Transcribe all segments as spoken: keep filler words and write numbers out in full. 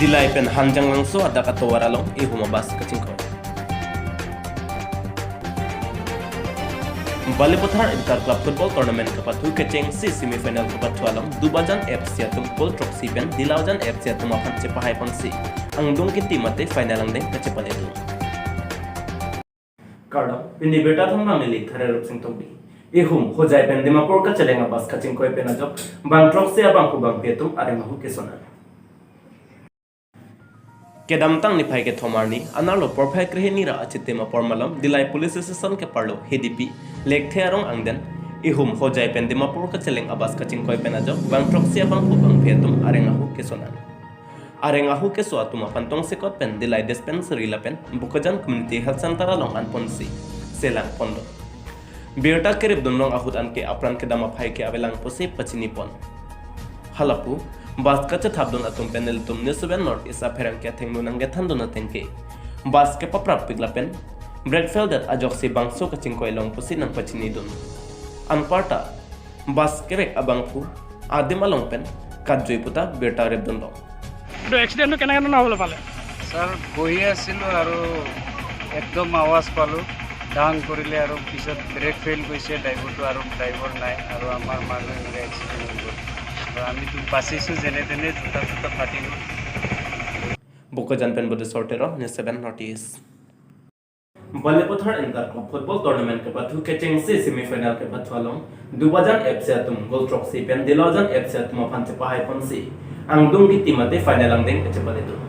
Dillai pen Hanjanglangso adak atovar along ihum abus kachingkoi. Balipathar Inter Club Football Tournament kepathu kechengsi semi final kepathu along Dubajan F C atum goal throksi pen Dilaojan F C atum aphan chepahai ponsi angdung kiti mate final angdeng kachepaledun. Kardom, pini birta thang nangli Thare Rupsing Tokbi. Ihum Hojai pen Dimapur kacheleng abus kachingkoi pen ajok bang throksi abangphu bangphi atum areng ahu kesonan. Kedamtang niphai kethom arni anerlo porphai krehini ra achitim apor malom Dillai Police Station keparlo H D P Lekthe arong angden ihum Hojai pen Dimapur kacheleng abus kachingkoi pen ajok bang throksi abangphu bangphi atum areng ahu kesonan. Areng ahu keso atum aphan tongsekot pen Dillai Dispensary lapen Bokajan Community Health Center along an ponsi selang pondo. Birta keripdun long ahut anke apran kedam aphai ke avelang pusi pachini pon. Halapu, bus kachethapdun atum pen nelitum News Seven North East apherangke athengno nangkethandun atengke bus kepaprapik lapen brake fail det ajoksi bangso kachingkoi long pusi nangpachinidun. Anparta, bus kevek abangphu adim along pen katjui puta birta ripdun long. এইটো এক্সিডেণ্টটো কেনেধৰণৰ হ'বলৈ পালে? ছাৰ, বহি আছিলোঁ আৰু একদম আৱাজ পালোঁ, ডাং কৰিলে আৰু পিছত ব্ৰেক ফেইল কৰিছে ড্ৰাইভাৰটো আৰু ড্ৰাইভাৰ নাই আৰু আমাৰ মানুহ এনেকৈ এক্সিডেণ্ট হৈ গ'ল। তো আমিতো বাচিছোঁ যেনে তেনে, জোতা চোতা ফাটি গ'ল। Bokajan pen Bodisor Teron, News Seven North East. Balipathar Inter Club Football Tournament kepathu kechengsi semi final kepathu along Dubajan F C atum goal throksi pen Dilaojan F C atum aphan chepahai ponsi angdung kiti mate final angdeng kachepaledun.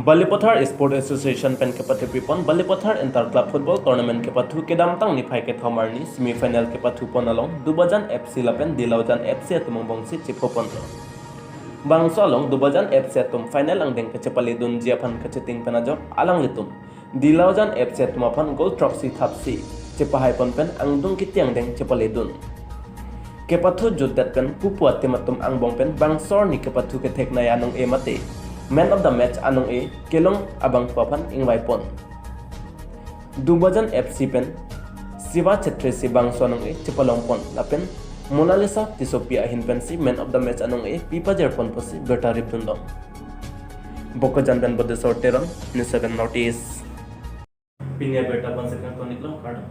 Balipathar Sport Association pen kepathupi pon Balipathar Inter Club Football Tournament kepathu kedamtang niphai kethom arni semi final kepathu pon along Dubajan F C lapen Dilaojan F C atum angbongsi chepho ponlo. Bangso along Dubajan F C atum final angdeng kachepaledunji aphan kacheting pen ajok alanglitum Dilaojan F C atum aphan goal throksi thapsi chepahai pon pen angdung kiti angdeng chepaledun. Kepathu jutdet pen pupu atim atum angbong pen bangso arni kepathu kethek nai anong-e mate man of the match anong-e kelong abangphu aphan ingvai pon. Dubajan F C pen Siva Chhetri si bangso anong-e chepalong pon lapen Monalisa Tissopi ahin pensi man of the match anong-e pipajir pon pusi birta ripdun long. Bokajan pen Bodisor Teron, News Seven North East. Pini abirta ponsi kangtonik lo, kardom.